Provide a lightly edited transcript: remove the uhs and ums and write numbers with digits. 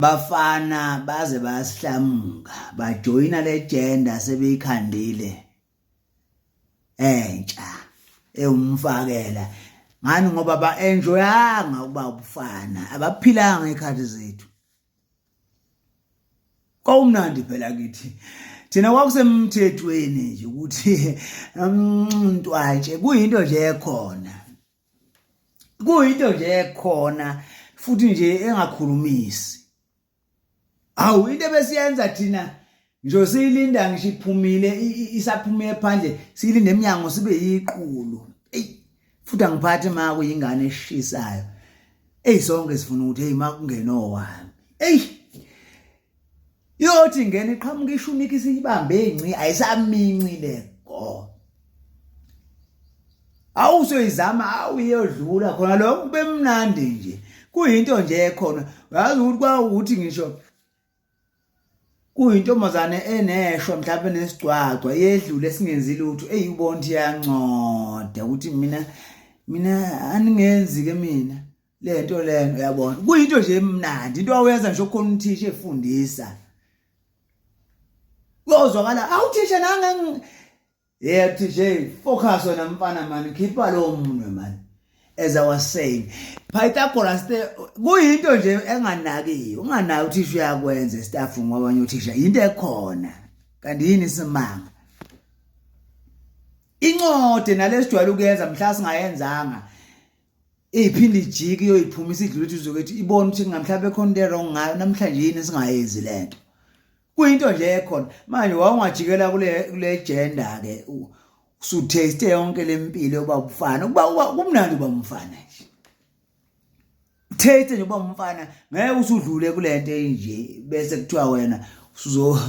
Bafana baze bayasihlamuka bajoyina le gender sebeyikhandile entsha ewumfakela ngani ngoba ba-enjoyanga ukuba ubufana abaphilanga ngey'khathi zethu. Kwakumnandi phela kithi thina, kwakusemthethweni nje ukuthi umntwatshe kuyinto nje ekhona, kuyinto nje ekhona futhi nje engakhulumisi. Hawu, into ebesiyenza thina nje siyilinda ngisho iphumile, isaphumile phandle, siyilinda eminyango sibe yiqulu. Eyi, futhi angiphathi ma kuyingane eshisayo. Eyi, sonke sifuna ukuthi hey, makungena owami. Eyi, yothi ingena iqhamuka ishunike isiyibambe ingci, ayisaminci le go. Awusoyizama, awuyodlula khona lokho kube mnandi nje, kuyinto nje ekhona. Uyazi ukuthi kwawukuthi ngisho kuyintombazane eneshwa mhlawumbe nesigcwagcwa yedlule singenzi lutho, eyi, ubona ukuthi iyancoda ukuthi mina aningenzi ke mina lento lena, uyabona, kuyinto nje emnandi, into awenza nje khona uthisha efundisa kuyozwakala awuthisha nange. Yeah, TJ, focus wena mfana man, khipha lo munwe man. As I was saying, Pythagoras kuyinto nje enganakiwe, unganaki uthisha uyakwenza staff ngoba uthisha into ekhona. Kanti yini isimanga? Incode nalesijwayele ukuyenza mhla singayenzanga iphinde ijike iyoyiphuma isidlula ukuthi uzokuthi ibone ukuthi ngamhlawumbe khona into wrong ngayo namhlanje, yini singayenzi lento, kuyinto nje ekhona. Manje wawungajikela kule gender ke usutaste yonke lempilo yokuba umfana, kuba kumnandi uba umfana nje, taste nje uba umfana, ngeke usudlule kulento enje bese kuthiwa wena usuzo.